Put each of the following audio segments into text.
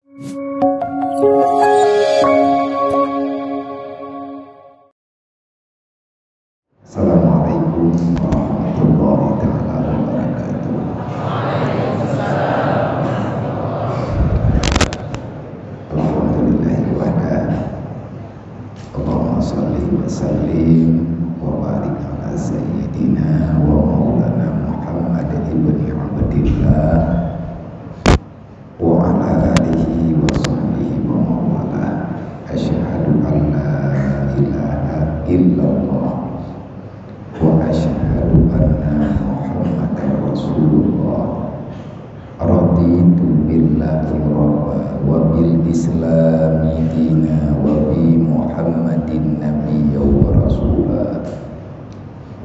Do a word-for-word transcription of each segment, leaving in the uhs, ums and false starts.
Assalamualaikum warahmatullahi taala wabarakatuh. Alhamdulillah wahda. Allahumma shalli wa sallim wa barik ala sayyidina wa maulana Muhammad ibni Abdillah wa ala alihi wa sahbihi wa mawalah. Asyhadu an la ilaha illallah wa asyhadu anna Muhammadar Rasulullah. Raditu billahi rabba wa bil islami dina wa bi Muhammadin nabiyya wa rasula.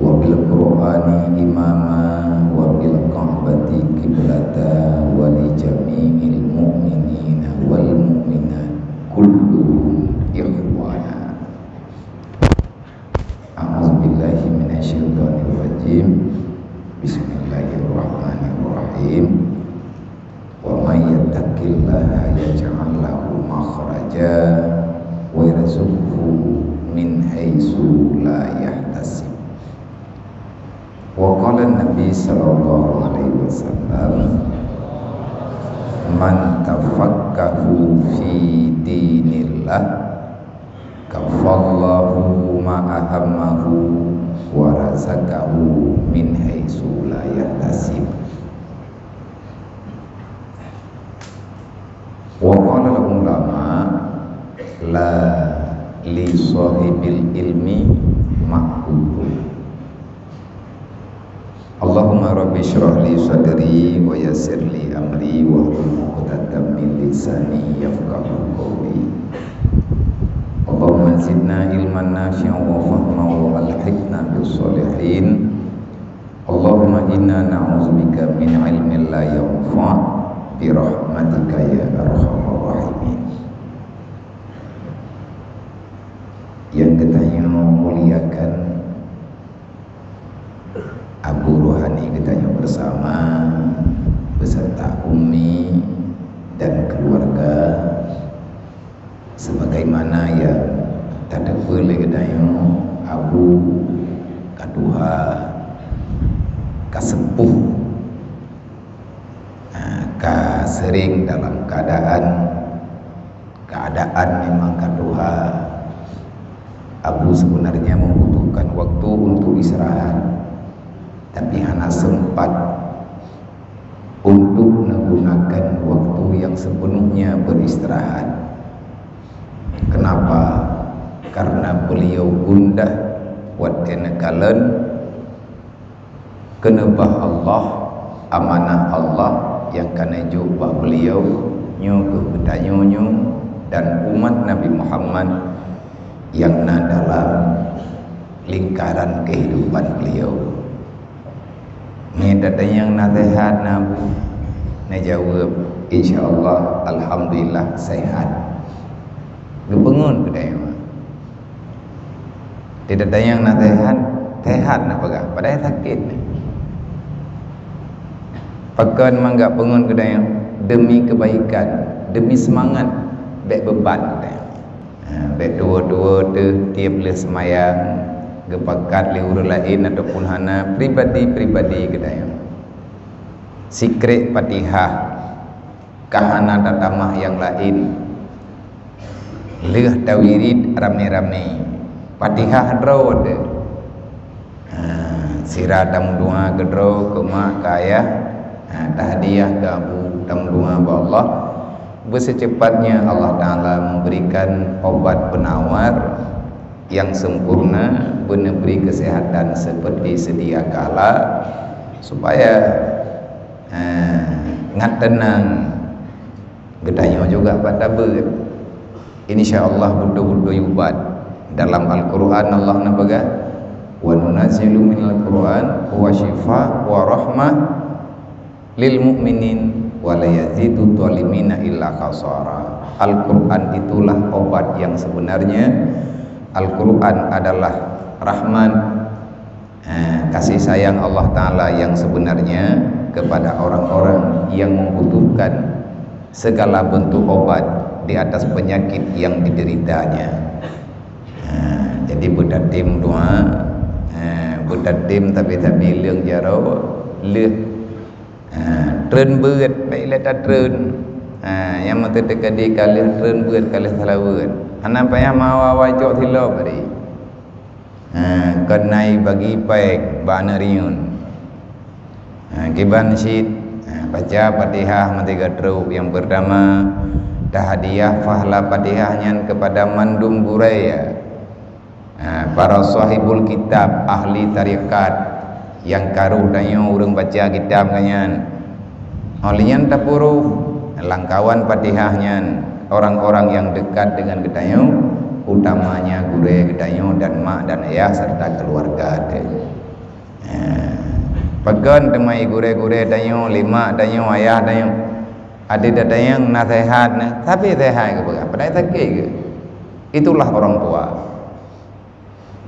Wa bil Qur'ani imama wa bil Ka'bati qiblata wa li jami'il mu'minina wal mu'minat kulluhum ikhwana. A'udzubillahi minasyaitonirrajim. Bismillahirrahmanirrahim. Wa may yattaqillaha yaj'al lahu makhraja wa yarzuqhu min haitsu la yahtasib. Wa qala Nabi sallallahu alaihi wasallam, "Man tafaqqahu fi dinillah, kafallahu ma ahammahu wa razaqahu min haitsu la yahtasib." Wa qala ulama, "La li shahibil ilmi ma'khudun." Allahumma rabbi shrah li sadri wa yassir li amri wahlul 'uqdatam min lisani yafqahu qawli. Allahumma zidna ilman nafi'an wa fahman wa alhiqna bis shalihin. Allahumma inna na'udzubika min ilmin la yanfa' bi rahmatika ya arhamar rahimin. Nyang geutanyoe muliakan, Abu Rohani geutanyoe bersama beserta Umi dan keluarga, sebagaimana nyang tateupeue lé geutanyoe, Abu ka tuha, ka sepuh, ha, ka sering dalam keadaan, keadaan memang ka tuha. Abu sebenarnya membutuhkan waktu untuk istirahat, tapi hana sempat untuk menggunakan waktu yang sepenuhnya beristirahat. Kenapa? Karena beliau gundah watée neukalon keuneubah Allah, amanah Allah nyang ka neujok bak beliau, nyoe keuh geutanyoe nyoe dan umat Nabi Muhammad nyang na dalam lingkaran kehidupan beliau. Nyan tatanyong naseuhat na Abu? Neujaweueb, "Insya Allah, alhamdulillah, sehat." Geupeungon keu dayah. Di tatanyong naseuhat, sehat na peugah, padahai sakét. Pakon mangat peungon keu dayah? Demi kebaikan, demi semangat, bék beuban keu dayah. Ha, bék tuwo-tuwo teuh tieb lheueh seumayang, geupakat lé ureuëng laén ataupun hana, pribadi-pribadi geutanyoe. Sikrek Fatihah, ka hana tatamah nyang laén. Lheueh tawirid ramé-ramé, Fatihah droe teuh. Ha, sira tameudoá keudroe, keu mak, keu ayah, ha, tahadiah keu Abu, tameudoá bak Allah. Beuseuceupatnya Allah Ta'ala memberikan obat penawar yang sempurna, beuneubri kesehatan seperti sedia kala, supaya, ha, ngat teunang. Geutanyoe juga bak tabeuet. Insya Allah beutôi-beutôi ubat. Dalam Al-Quran Allah neupeugah, "Wa nunazzilu minal Quran huwa syifa wa rahmah lil mu'minin wa la yazidu zalimina illa khasara." Al-Quran itulah obat yang sebenarnya. Al-Quran adalah rahmat, eh, kasih sayang Allah Ta'ala yang sebenarnya kepada orang-orang yang membutuhkan segala bentuk obat di atas penyakit yang dideritanya. Ha, jadi beutatem doa, ha, beutatem tabi-tabi leueng jaroe, lheueh, ha, treun beuet, baik lé tatreun. Ha, nyang meuteuteuka di ka lheueh treun beuet, ka lheueh salaweuet. Hana payah meuawa-awa cok silop tadi. Ha, kon na bagi péng bak aneuk riyeuen. Ha, kiban cit, ha, baca Fatihah meusigoe trok. Nyang peurtama, tahadiah pahala Fatihah nyan keupada mandum gurée, ha, para sahibul kitab, ahli tarekat, nyang ka rôh tanyoe ureuëng baca kitab nyan. Óh lheueh nyan tapuruh lam kawan Fatihah nyan orang-orang nyang dekat deungon geutanyoe, utamanya gurée geutanyoe dan mak dan ayah serta keluarga teuh. Ha. Pakon teuma gurée-gurée tanyoe, lé mak tanyoe, ayah tanyoe, até tatanyong na sehat na, tapi sehat keu peugah, padahai sakét keu. Itulah orang tua.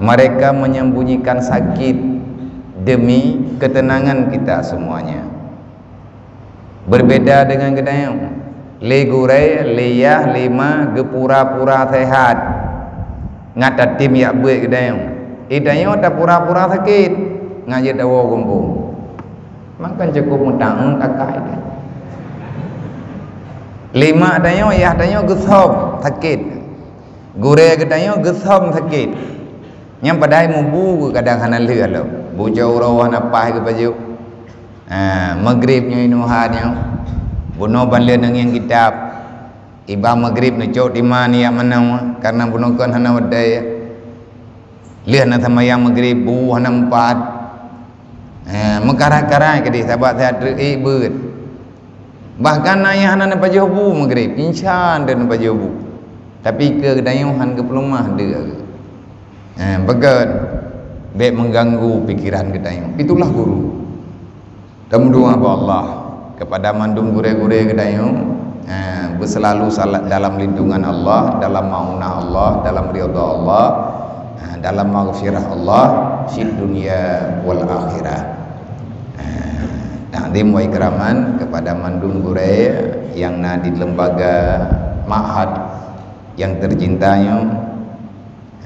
Mereka menyembunyikan sakit demi ketenangan kita semuanya. Berbeda dengan geutanyoe, lé gurée, lé yah, lé ma geupura-pura sehat, ngat tatem jak beuet geutanyoe. Geutanyoe tapura-pura sakét, ngat jeuet tawoe gampông. Maka cukup meutaun kakak itu. Lé mak tanyoe, yah tanyoe geusom sakét. Gurée geutanyoe geusom sakét. Nyang padahai mubu kadang hana lheueh lom. Bujoe uroe hana paih geupajoh. Ha, maghrib nyoe inuha nyoe. Bunoe ban lheueh neungieng kitab. Iba maghrib neucok tima nijak manoe, karena bunoe kon hana watée. Lheueh na seumayang maghrib, bu hana meupat. Ha, meukarai-karai keudeh, sabab that treuk ék beuet. Bahkan ayah hana neupajoh bu maghrib, insya Allah neupajoh bu. Tapi keu geutanyoe han geupeuleumah deuek. Eh, beugét, bék mengganggu pikiran geutanyoe. Itulah guru. Tameudoa bak Allah kepada mandum gurée-gurée geutanyoe, eh, beuselalu salat dalam lindungan Allah, dalam maunah Allah, dalam ridha Allah, eh, dalam maghfirah Allah, fid dunya wal akhirah. Eh, takzim wa ikraman kepada mandum gurée nyang na di lembaga ma'had nyang tercinta nyoe.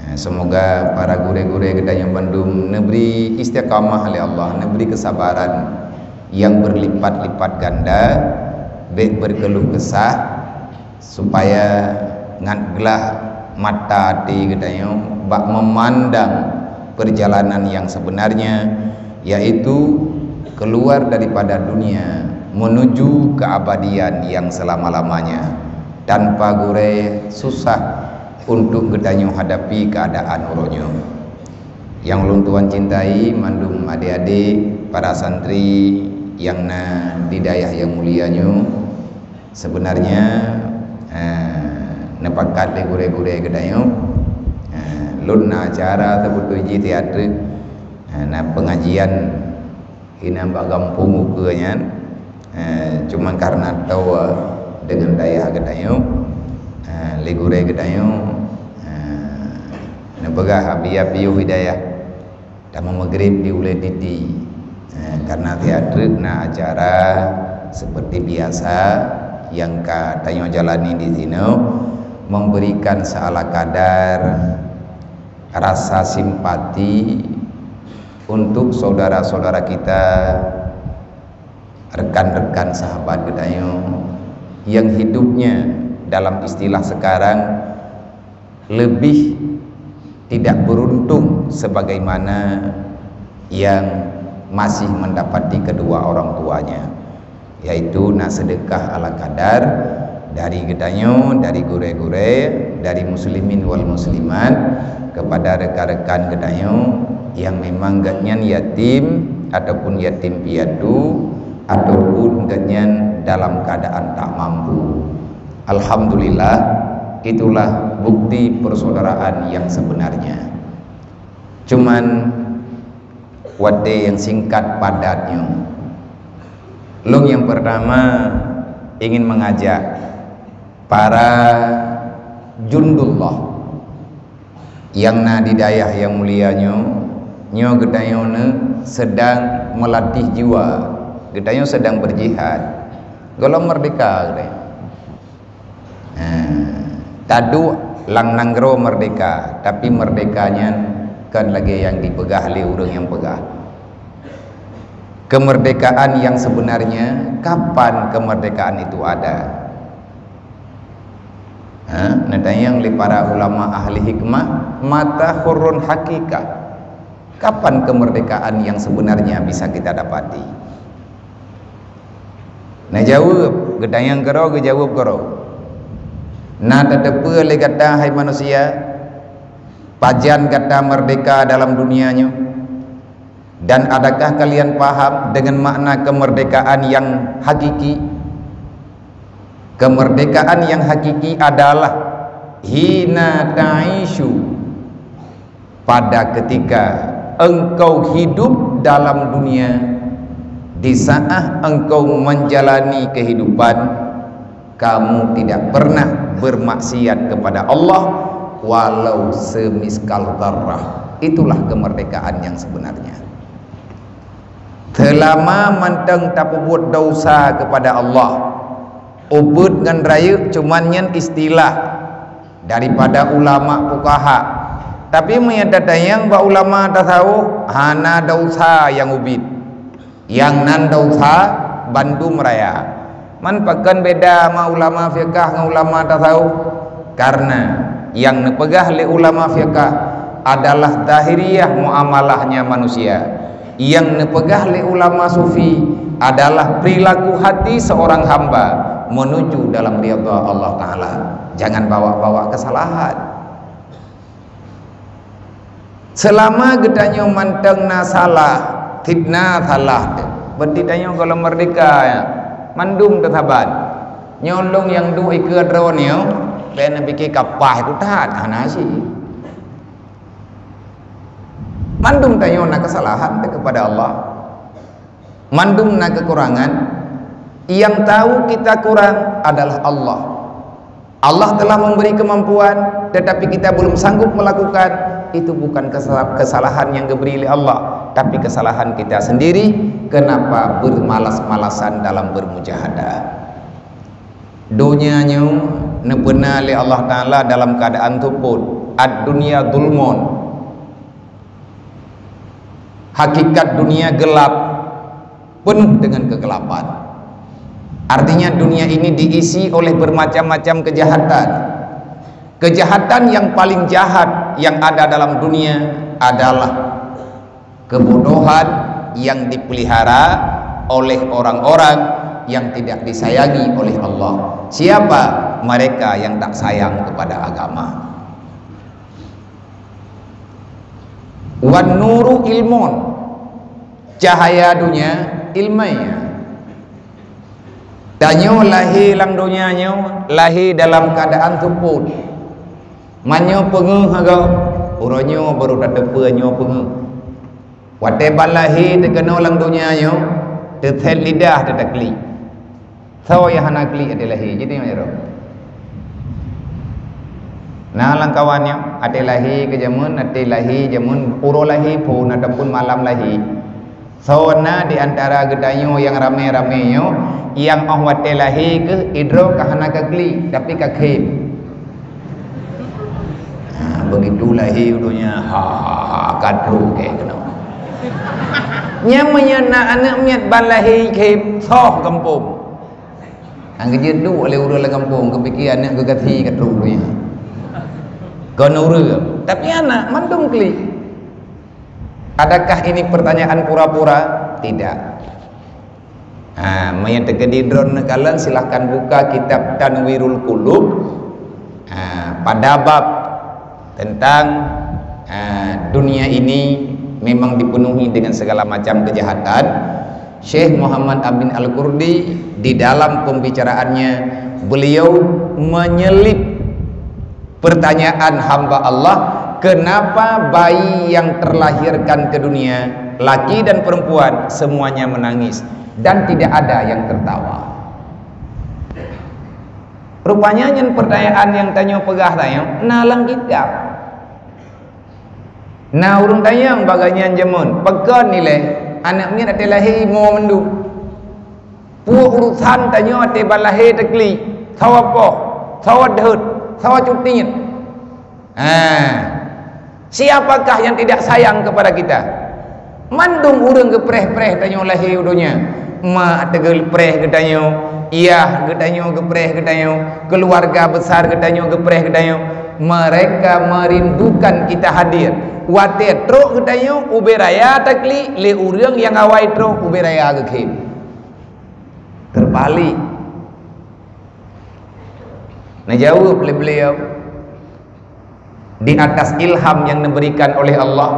Eh, semoga para gurée-gurée geutanyoe bandum neubri istiqamah lé Allah, neubri kesabaran nyang berlipat-lipat ganda, bék berkeluh kesah, supaya ngat glah mata até geutanyoe bak memandang perjalanan yang sebenarnya, yaitu keluar daripada dunia menuju keabadian yang selama-lamanya. Tanpa gurée, susah untuk geutanyoe hadapi keadaan uroe nyoe. Nyang ulôn tuan cintai, mandum adik-adik, para santri nyang na di dayah nyang mulia nyoe, sebenarnya, eh, neupakat lé gurée-gurée geutanyoe, eh, lôn na acara seubeutôi jih teater, eh, na pengajian inan bak gampông ukeue nyan, eh, cuman karena toe deungon dayah geutanyoe, eh, lé gurée geutanyoe, eh, neupeugah, "Abi-abi yoh hidayah, tamong maghrib di ulée didi." Eh, karena teater na acara seperti biasa nyang ka tanyoe jalani di sinoe, memberikan seala kadar rasa simpati untuk saudara-saudara kita, rekan-rekan sahabat geutanyoe yang hidupnya dalam istilah sekarang lebih tidak beruntung sebagaimana yang masih mendapati kedua orang tuanya, yaitu na sedekah ala kadar dari geutanyoe, dari gurée-gurée, dari muslimin wal muslimat, kepada rekan-rekan geutanyoe yang memang gobnyan yatim ataupun yatim piatu ataupun gobnyan dalam keadaan tak mampu. Alhamdulillah, itulah bukti persaudaraan yang sebenarnya. Cuman watée nyang singkat padat nyoe, lôn nyang pertama ingin mengajak para jundullah nyang na di dayah nyang mulia nyoe, nyoe geutanyoe neuh sedang meulatih jiwa, geutanyoe sedang berjihad. Gohlom meurdeka geutanyoe. Taduek lam nanggroe merdeka, tapi merdeka nyan kon lagée nyang jipeugah lé ureuëng nyang peugah. Kemerdekaan yang sebenarnya, kapan kemerdekaan itu ada? Ha? Neutanyong lé para ulama ahli hikmah, mata hurun hakikah. Kapan kemerdekaan yang sebenarnya bisa kita dapati? Neujaweueb, geutanyong keudroe, geujaweueb keudroe. Na tateupeue lé gata, hai manusia, pajan gata merdeka dalam dunia nyoe? Dan adakah kalian paham dengan makna kemerdekaan yang hakiki? Kemerdekaan yang hakiki adalah hina ta'isyu, pada ketika engkau hidup dalam dunia, di saat engkau menjalani kehidupan, kamu tidak pernah bermaksiat kepada Allah walau semiskal dzarrah. Itulah kemerdekaan yang sebenarnya. Seulama mantong tapeubuet desya kepada Allah, ubit ngon rayeuk, cuman nyan istilah daripada ulama fuqaha. Tapi meunyoe tatanyong bak ulama tasawuf, hana desya nyang ubit. Nyang nan desya bandum raya. Man pakon beda ma ulama fiqah ngon ulama tasawuf? Karena nyang neupeugah lé ulama fiqah adalah zahiriyah muamalahnya manusia. Nyang neupeugah lé ulama sufi adalah perilaku hati seorang hamba menuju dalam ridha Allah Ta'ala. Jangan bawa-bawa kesalahan. Seulama geutanyoe mantong na salah, fitnah salah, berarti tanyoe gohlom merdeka, ya. Mandum teusaban. Nyoe lôn nyang duek ikeue droeneuh, bèk neupike ka paih that, hana cit. Mandum tanyoe na keusalahan kepada Allah. Mandum na kekurangan. Yang tahu kita kurang adalah Allah. Allah telah memberi kemampuan, tetapi kita belum sanggup melakukan. Itu bukan kesa-, kesalahan yang diberi oleh Allah, tapi kesalahan kita sendiri. Kenapa bermalas-malasan dalam bermujahadah? Dunia nyoe neupeuna lé Allah Ta'ala dalam keadaan tupot. Ad-dunya zulmun. Hakikat dunia gelap, penuh dengan kegelapan. Artinya, dunia ini diisi oleh bermacam-macam kejahatan. Kejahatan yang paling jahat yang ada dalam dunia adalah kebodohan yang dipelihara oleh orang-orang yang tidak disayangi oleh Allah. Siapa? Mereka yang tak sayang kepada agama. Wan nuru ilmun, cahaya dunia ilmu. Tanyoe lahé lam donya nyoe, lahé dalam keuadaan seupôt. Meunyoe peungeuh agoe, uroe nyoe baru tateupeue nyoe peungeuh. Watée ban lahé teukeunoe lam donya nyoe, teusét lidah teutaklik. Soe nyang hana klik até lahé? Jadi, meunyoe na lam kawan nyoe, até lahé keu jameun, até lahé jameun, uroe lahé phon ataupun malam lahé. Soe na di antara geutanyoe nyang ramé-ramé nyoe, nyang óh watée lahé keuh idroe ka hana ka klik, tapi ka khém? Ha, begitu lahé u donya, ha, ha, ha, ka trok keunoe. Nyan meunyoe na aneuëk miet ban lahé khém, soh gampông. Nyang geujeuet duek lé ureuëng lam gampông, geupike aneuëk geugathi ka trok donya. Kon ureuëng, tapi aneuk mandum klik. Adakah ini pertanyaan pura-pura? Tidak. Ha, meunyoe teukeudi droeneuh kalon, silahkan buka kitab Tanwirul Qulub. Ha, pada bab tentang, ha, dunia ini memang dipenuhi dengan segala macam kejahatan. Syekh Muhammad Amin Al-Qurdi di dalam pembicaraannya, beliau menyelip pertanyaan hamba Allah, kenapa bayi yang terlahirkan ke dunia, laki dan perempuan, semuanya menangis dan tidak ada yang tertawa? Rupanya nyan pertanyaan nyang tanyoe peugah tanyoe na lam kitab. Na ureuëng tanyong bak gobnyan jameun, pakon ilée aneuëk miet até lahé imoe mandum. Peue urusan tanyoe até ban lahé teuklik, sawa poh, sawa deuhet, Sawa cuti nyan. Ha. Siapakah yang tidak sayang kepada kita? Mandum ureuëng geupreh-preh tanyoe lahé u donya. Mak teugeupreh geutanyoe, yah geutanyoe geupreh geutanyoe, keluarga besar geutanyoe geupreh geutanyoe. Mereka merindukan kita hadir. Watée trok geutanyoe ubé raya taklik lé ureuëng nyang awai trok ubé raya geukhém. Terbalik. Neujaweueb lé beliau di atas ilham yang diberikan oleh Allah.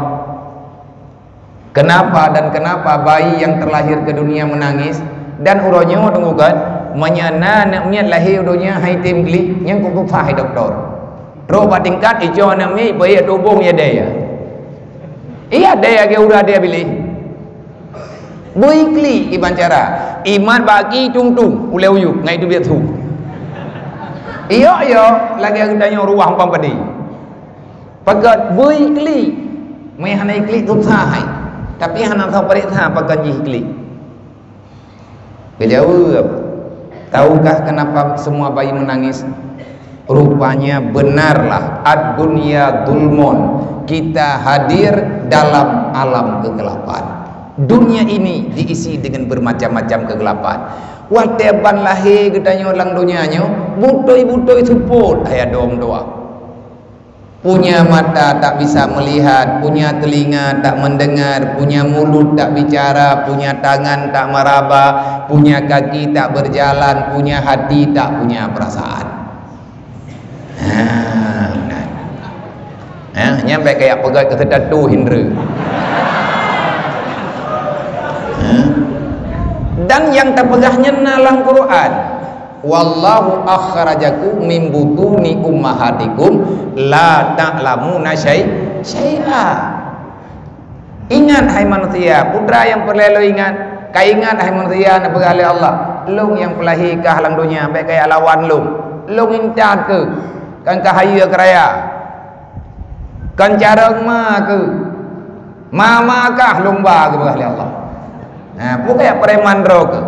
Kenapa dan kenapa bayi yang terlahir ke dunia menangis? Dan uroe nyoe deungoe kan, meunyoe na aneuk miet lahé u donya hai tem klik, nyan kok geupaih doktor. Trok bak tingkat icok aneuk miet, beuet tubong ya daya. Iya daya ke udah dia pilih. Bui klik iban cara. Imat baki tung-tung ulée uyuek ngai tu biet su. Iyok iyok lagée geutanyoe ruah umpang padi. Pakat bui klik. Mei hana klik susah hai. Tapi hana sa pareksa pakat jih klik. Geujaweueb, tahukah kenapa semua bayi menangis? Rupanya benarlah ad-dunya zulmun. Kita hadir dalam alam kegelapan. Dunia ini diisi dengan bermacam-macam kegelapan. Watée ban lahé geutanyoe lam donya nyoe, butôi-butôi seupôt ayah dom doa. Punya mata tak bisa melihat, punya telinga tak mendengar, punya mulut tak bicara, punya tangan tak meraba, punya kaki tak berjalan, punya hati tak punya perasaan. Ha, nah. Ha, nyampe kayak pegat ke setatu hindra. Ha? Dan yang terpegang nyan na lam Quran. Wallahu akhrajakum min butuni ummahatikum la ta'lamuna syai-, syai'a. Ingat hai manusia, putra nyang peureulée lôn ingat, ka ingat hai manusia neupeugah lé Allah, lôn nyang peulahé kah lam donya bék kaya lawan lôn. Lôn intat keuh, kan ka hayeue keuraya. Kan carông ma keuh. Mama kah lôn ba geupeugah lé Allah. Nah, peue kaya preman droe keuh.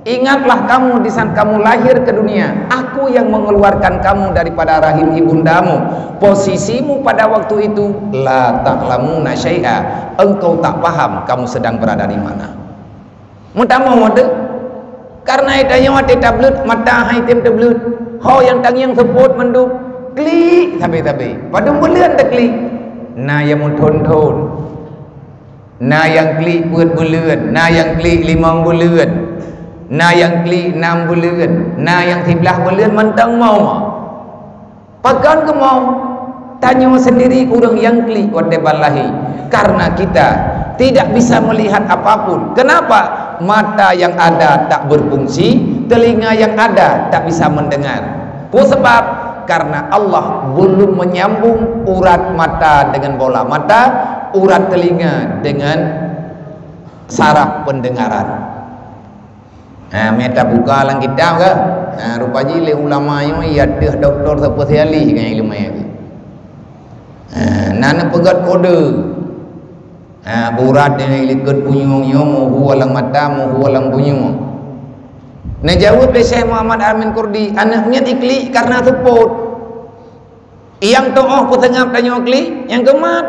Ingatlah kamu di saat kamu lahir ke dunia, Aku yang mengeluarkan kamu daripada rahim ibundamu. Posisimu pada waktu itu, la ta'lamuna syai'a. Engkau tak paham kamu sedang berada di mana. Meutamong watée. Karena geutanyoe watée tableuet, mata hai tem tableuet. Ho nyang tangieng seupôt mandum. Klik sabe-sabe. Padum buleuen taklik. Na nyang meuthon-thon. Na nyang klik peuet buleuen, na nyang klik limong buleuen, na nyang klik nam buleuen, na nyang siblaih buleuen mantong mo. Pakon keumoe? Tanyoe sendiri ureuëng nyang klik watée ban lahé. Karena kita tidak bisa melihat apapun. Kenapa? Mata yang ada tak berfungsi, telinga yang ada tak bisa mendengar. Peue sabab? Karena Allah belum menyambung urat mata dengan bola mata, urat telinga dengan saraf pendengaran. Ha, mita buka lam kitab ke? Ha, rupa jih lé ulama nyoe ya deuh doktor spesialis ngon ileumé tu. Ha, na neupeugét kode. Ha, urat nyang likot punyueng nyoe, muhu alang mata, muhu alang punyueng. Neujaweueb lé Syekh Muhammad Amin Kurdi, aneuk miet iklik karena seupôt. Nyang tuoh peuseungab tanyoe klik, nyang keumat.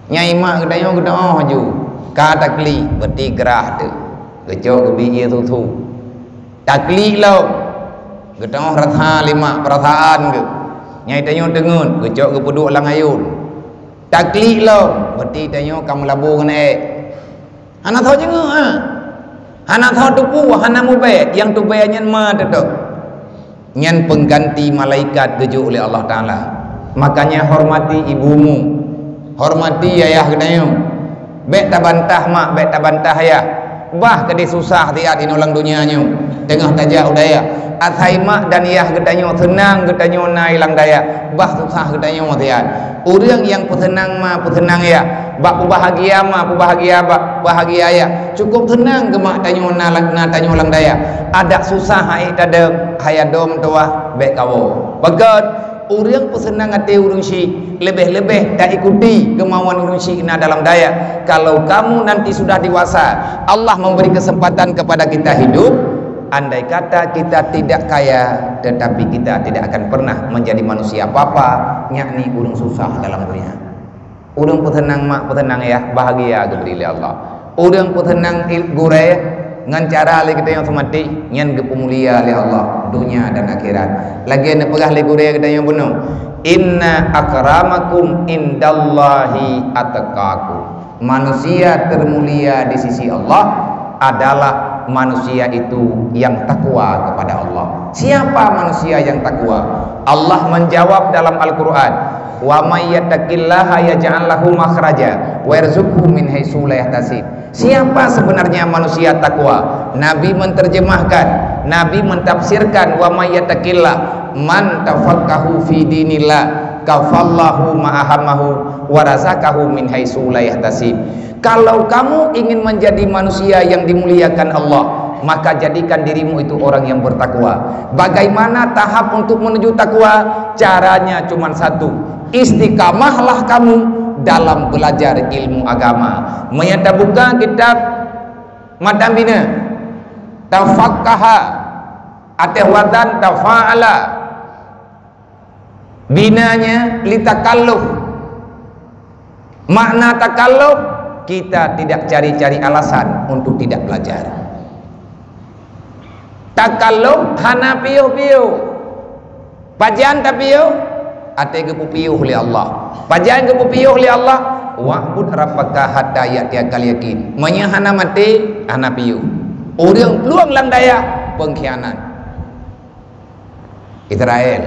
Nyang imak geutanyoe geutuoh aju, ka taklik, beuti grah teuh. Geucok geubi ie susu. Taklik lom. Geutuoh rasa lima perasaan geuh. Nyang tanyoe teungeut, geucok geupeuduek lam ayôn. Taklik lom, beuti tanyoe ka meulabu ngon ék. Hana tho jingeuek, ha. Hana tho tupu, hana mubée, nyang tubée nyan ma teutap. Nyan pengganti malaikat geujok lé Allah Taala. Makanya hormati ibumu, hormati ayah geutanyoe. Bék tabantah mak, bék tabantah ayah. Bah keudeh susah siat inoe lam donya nyoe, teungoh tajak u dayah. Asai mak dan yah geutanyoe seunang geutanyoe na i lam dayah, bah susah geutanyoe siat. Ureuëng nyang peuseunang ma, peuseunang yah, bak peubahagia ma, peubahagia bak bahagia yah. Cukup seunang geumak tanyoe na, na tanyoe lam dayah. Adak susah hai tadong, hai adom tuwah bék kawoe. Beugét, ureuëng peuseunang até ureuëng syik, leubeh-leubeh taikuti keumawan ureuëng syik na dalam dayah. Kalau kamu nanti sudah dewasa, Allah memberi kesempatan kepada kita hidup, Andai kata kita tidak kaya, tetapi kita tidak akan pernah menjadi manusia apa-apa, yakni ureuëng susah dalam dunia. Ureuëng peuseunang mak, peuseunang yah, bahagia geubri lé Allah. Ureuëng peuseunang il-, gurée ngon cara lé geutanyoe seumaté, nyan geupeumulia lé Allah dunia dan akhirat. Lagée neupeugah lé gurée geutanyoe bunoe, "Inna akramakum indallahi atqakum." Manusia termulia di sisi Allah adalah manusia itu yang takwa kepada Allah. Siapa manusia yang takwa? Allah menjawab dalam Al-Quran, "Wa may yattaqillaha yaj'al lahu makhraja wa yarzuqhu min haitsu la yahtasib." Siapa sebenarnya manusia takwa? Nabi menterjemahkan, Nabi mentafsirkan, "Wa may yattaqillah, man tafaqahu fi dinillah, kafallahu ma ahamahu, wa razaqahu min haitsu la yahtasib." Kalau kamu ingin menjadi manusia yang dimuliakan Allah, maka jadikan dirimu itu orang yang bertakwa. Bagaimana tahap untuk menuju takwa? Caranya cuma satu. Istiqamahlah kamu dalam belajar ilmu agama. Meunyo tabuka kitab Matan Bina, tafaqaha, ateueh wazan tafa'ala. Binanya litakalluf. Makna takalluf, kita tidak cari-cari alasan untuk tidak belajar. Takalluf hana piôh-piôh. Pajan tapiôh? Até geupeupiôh lé Allah. Pajan geupeupiôh lé Allah? "Wa'bud rabbaka hatta ya'tiyakal yaqin." Meunyo hana maté, hana piôh. Ureuëng plueng lam dayah, pengkhianat. Israel.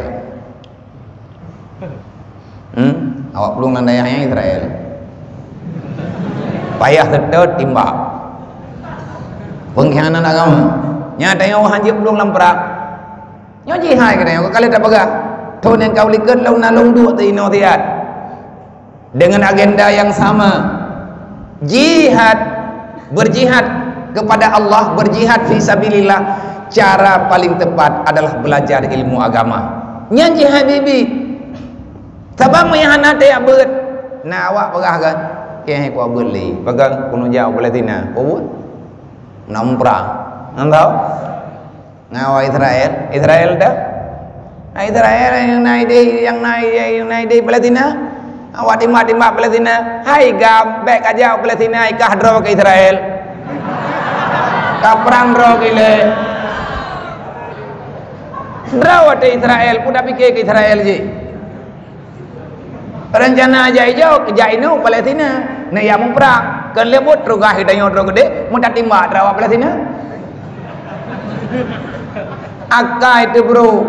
Hmm? Awak plueng lam dayah nyan Israel. Payah seutôt timbak. Pengkhianat agama. Nyan tanyoe han jeuet plueng lam prang. Nyoe jihad keunoe, ka lheueh tapeugah. Thon nyang ka u likot lôn na lôn duek teuinoe siat. Dengan agenda yang sama. Jihad, berjihad kepada Allah, berjihad fi sabilillah, cara paling tepat adalah belajar ilmu agama. Nyan jihad bibi. Sabab meunyo hana teuyak beuet, na awak peugah kan, "Keuh kuabeuet lé, peugah keuneuk jak u Palestina, kuabeuet." Na muprang. Nyan tau? Ngon awak Israel, Israel dah. Nah, Israel nyang na idéh, nyang na idéh, nyang na idéh Palestina. Awak timbak-timbak Palestina. Hai gam, bék kajak u Palestina, ikah droe keu Israel. Ka prang droe keu ilée. Droe watée Israel, peue tapiké keu Israel jih. Rencana jak ijo, jak inoe Palestina. Neujak muprang. Kon lé buet tugaih geutanyoe droe keudeh, meutatimbak teura awak Palestina. Akai teubro,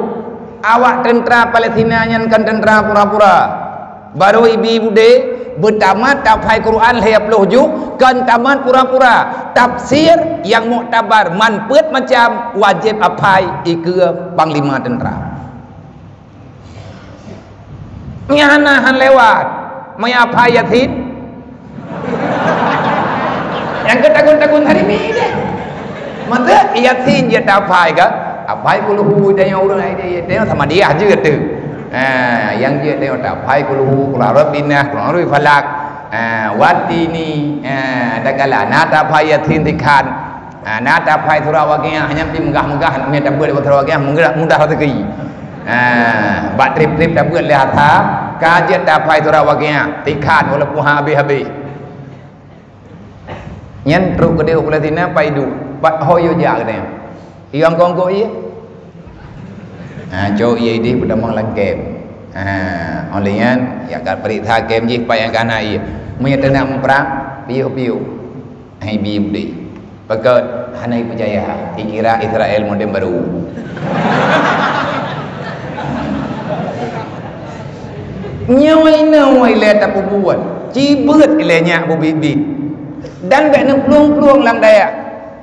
awak teuntra Palestina nyan kon teuntra pura-pura. Barô ibi budé, beutamat tahfai Quran lhée ploh juh, kon tamat pura-pura. Tafsir nyang muktabar, man peuet macam, wajéb hafai ikeue panglima teuntra. Nyan hana han lewat. Meunyo hafai Yasin. Nyang keu tagun-tagun hari ni deh. Masa Yasin jeuet hafai kan? Hafai kulhu, tanyoe ureuëng ai dia, tanyoe sama dia jeuet tu. Ha, nyang jeuet tanyoe hafai kulhu, qul a'udzu birabbin nas, qul a'udzu bifalaq. Ha, watini, ha, dagala, na hafai Yasin tikhan. Ha, na hafai surah Waqiah, hanya pi meugah-meugah, na hafai surah Waqiah, mudah, mudah rezeki. Ha, bak trép-trép tabeuet lé harta, ka jeuet hafai surah Waqiah, tikhan walaupun han habéh-habéh. Nyan trok keudeh u Palestina, pai duek, pat ho yue jak geutanyoe. Yue angkong-angkong ié. Ha, cok ié idéh peutamong lam kem. Ha, óh lheueh nyan, jak ka peuriksa kem jih, pat nyang ka na ié. Meunyo teunak muprang, piôh-piôh. Hai bi udeh. Pakon hana ipeucaya, ikira Israel modern baru. Nyoe inoe ilée tapeubuet, cibeuet ilée nyak bubit-bit. Dan bék neuplueng-plueng lam dayah.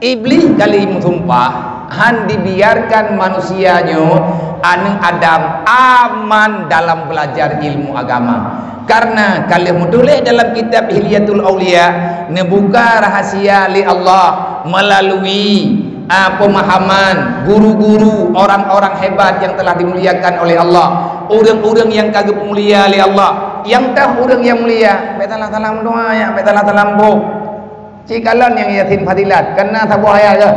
Iblih kali meusumpah, han dibiarkan manusia nyoe, aneuëk Adam, aman dalam belajar ilmu agama. Karena ka lheueh meutuléh dalam kitab Hilyatul Auliya, neubuka rahasia lé Allah melalui, a, pemahaman guru-guru, orang-orang hebat yang telah dimuliakan oleh Allah, ureuëng-ureuëng nyang ka geupeumulia lé Allah. Nyang tah ureuëng nyang mulia, bék salah-salah meudoá, ya, bék salah-salah muboh. Cit kalon nyang Yasin Fadilat, kan na saboh ayat keuh.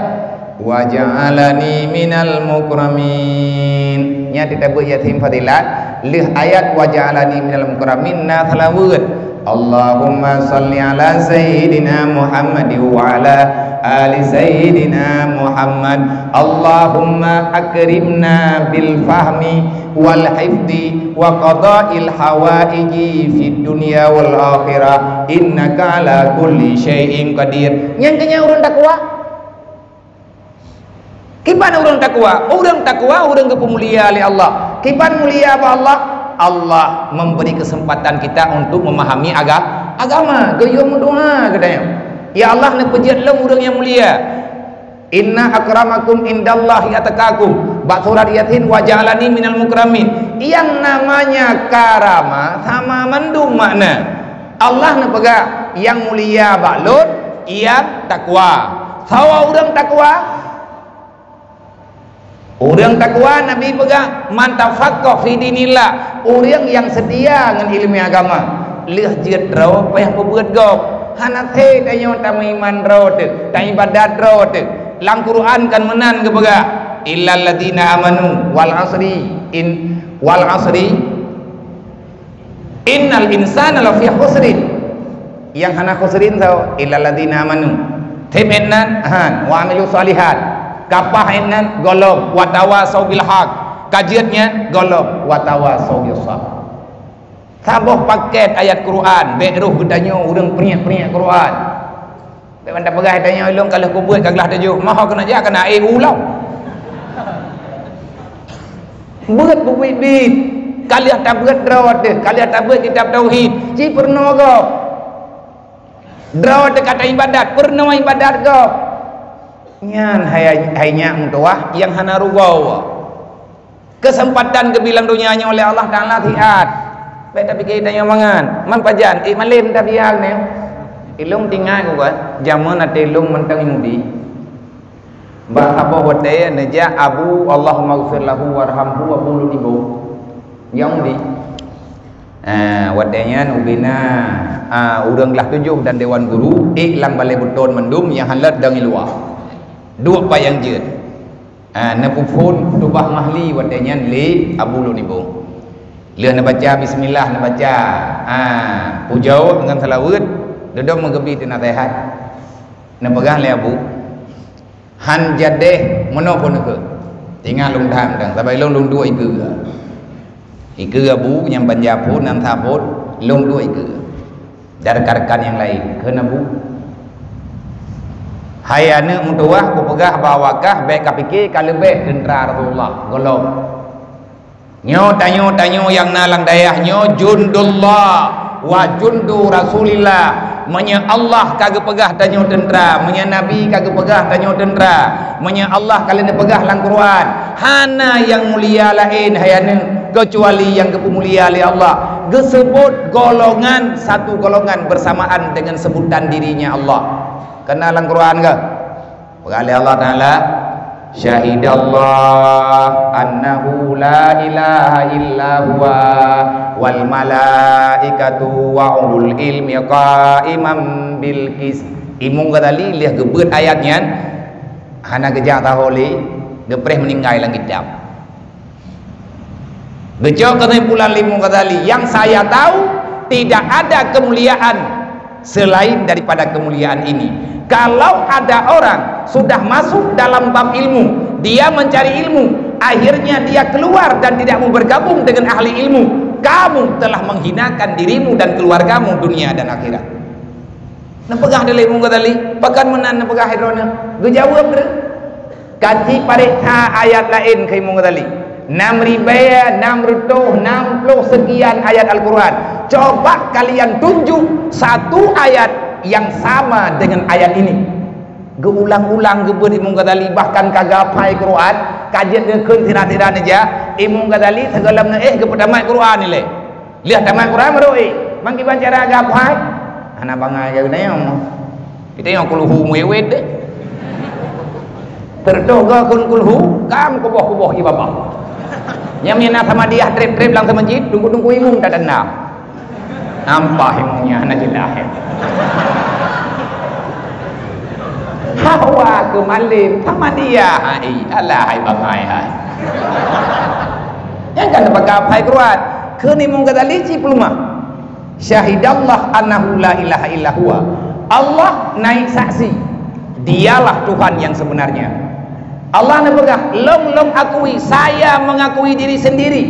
Wa ja'alani minal mukramin. Nyan teutabeuet Yasin fadilat, lheueh ayat wa ja'alani minal mukramin na salaweuet. Allahumma shalli ala sayyidina Muhammad wa ala ali sayyidina Muhammad. Allahumma akrimna bil fahmi wal hifdi wa qada'il hawaiji fid dunya wal akhirah. Innaka ala kulli syai'in qadir. Nyan keuh nyan ureuëng takwa. Kiban ureuëng takwa? Ureuëng takwa ureuëng geupeumulia lé Allah. Kiban mulia bak Allah? Allah memberi kesempatan kita untuk memahami aga-, agama. Geuyue meudoa geutanyoe, "Ya Allah, neupeujeuet lôn ureuëng nyang mulia." "Inna akramakum indallahi atqakum." Bak surat Yasin, "Wa ja'alani minal mukramin." Yang namanya karamah sama mandum makna. Allah neupeugah, "Nyang mulia bak Lôn nyang takwa." Soe ureuëng takwa? Ureuëng takwa, Nabi peugah, "Man tafaqqaha fi dinillah," ureuëng nyang seutia ngon iéleumé agama. Lheueh jeuet droe payah peubeuet gob. Hana sép tanyoe tameuiman droe teuh, taibadat droe teuh. Lam Quran kan meunan geupeugah, "Illal ladzina amanu wal asri in-, wal asri." "Innal insana lafi khusrin." Nyang hana khusrin soe? "Illal ladzina amanu." Sép nan, han, "wa amilu shalihat." Kapah nan, gohlom, "wa tawasau bil haq." Ka jeuet nyan, gohlom, "wa tawasau bis sabr." Saboh paket ayat Quran, bék roh geutanyoe ureuëng priek-priek Quran. Bék ban tapeugah tanyoe, "Lôn ka lheueh peubeuet ka glah tujoh." Maho keuneuk jak keuneuk éh ulang. Beuet beubiet-biet. Ka lheueh tabeuet droe teuh, ka lheueh tabeuet kitab tauhid, ci peurunoe gob. Droe teuh ka taibadat, peurunoe ibadat gob. Nyan hai, hai nyak meutuwah nyang hana rugoe. Keuseumpatan geubri lam donya nyoe lé Allah Taala siat. Bék tapike tanyoe mangat. Man pajan, ék malém tabiang nyoe. Ilôn teuingat geuh, jameun até lôn mantong i Mudi. Bak saboh watée neujak Abu, Allahummaghfir lahu warhamhu, Abu Lôn Ibong. Nyang Mudi. Ah, watée nyan ubena, ah, ureuëng glah tujoh dan dewan guru, ék lam balée beuton mandum nyang hana lé dong i luwa. Duek payang jeuet. Ha, neupeuphon khutubah mahli watée nyan lé Abu Lôn Ibong. Lheueh neubaca bismillah, neubaca, ha, pujoe ngon salaweuet, dudoe meugeubri teunasehat. Neupeugah lé Abu, "Han jadeh meunoe phon keuh. Tinggai lôn tham dang, sabai lôn, lôn duek ikeue." Ikeue Abu nyang ban japhon nan saphon, lôn duek ikeue. Dan rekan-rekan nyang laén, kheun Abu, "Hai aneuëk meutuwah, kupeugah bak awak kah bék kapike ka leubeh teuntra Rasulullah, gohlom. Nyoe tanyoe-tanyoe nyang na lam dayah nyoe jundullah wa jundu Rasulillah. Meunyoe Allah ka geupeugah tanyoe teuntra, meunyoe Nabi ka geupeugah tanyoe teuntra, meunyoe Allah ka lheueh neupeugah lam Quran, hana nyang mulia laén hai aneuëk, keucuali nyang geupeumulia lé Allah." Geuseubut golongan, satu golongan bersamaan dengan sebutan dirinya Allah. Kana lam Quran kah? Peugah lé Allah Taala, "Syahidallah annahu la ilaha illa huwa wal malaikatu wa ulul ilmi qaiman bil qis." Imam Ghazali lheueh geubeuet ayat nyan, hana geujak taho lé, geupreh meuninggai lam kitab. Geucok keusimpulan lé Imam Ghazali, "Yang saya tahu, tidak ada kemuliaan selain daripada kemuliaan ini. Kalau ada orang sudah masuk dalam bab ilmu, dia mencari ilmu, akhirnya dia keluar dan tidak mau bergabung dengan ahli ilmu, kamu telah menghinakan dirimu dan keluargamu dunia dan akhirat." Neupeugah lé Imam Ghazali, "Pakon meunan neupeugah hai droeneuh?" Geujaweueb lé, "Ka ci pareksa ayat laén," kheun Imam Ghazali. "Nam ribée nam reutôh nam ploh seukian ayat Al-Quran. Coba kalian tunjuk satu ayat yang sama dengan ayat ini." Geuulang-ulang geubeuet Imam Ghazali, bahkan ka geuhafai Quran, ka jeuet geukheun sira-sira neujak, Imam Ghazali sigohlom neuéh geupeutamat Quran ilée. Lheueh tamat Quran baru éh, "Man kiban cara geuhafai?" "Hana bangai geuh nyoe." Kita nyang kulhu muwét deh. Teureutôh goe kheun kulhu, ka meukuboh-kuboh ié babah. Nyang mina sama diah trép-trép lam seumeujid, tunggu-tunggu imum tak tanda. Nampak imumnya hana jeulaih. Hawa Keumalem, sama dia hai, alah hai bangai hai. Nyang kan teupeugah hai keuluar, keu ni mungkadali cit peulumah. Syahidallah annahu la ilaha illa huwa. Allah naik saksi, dialah Tuhan yang sebenarnya. Allah neupeugah, "Lôn, lôn akui, saya mengakui diri sendiri.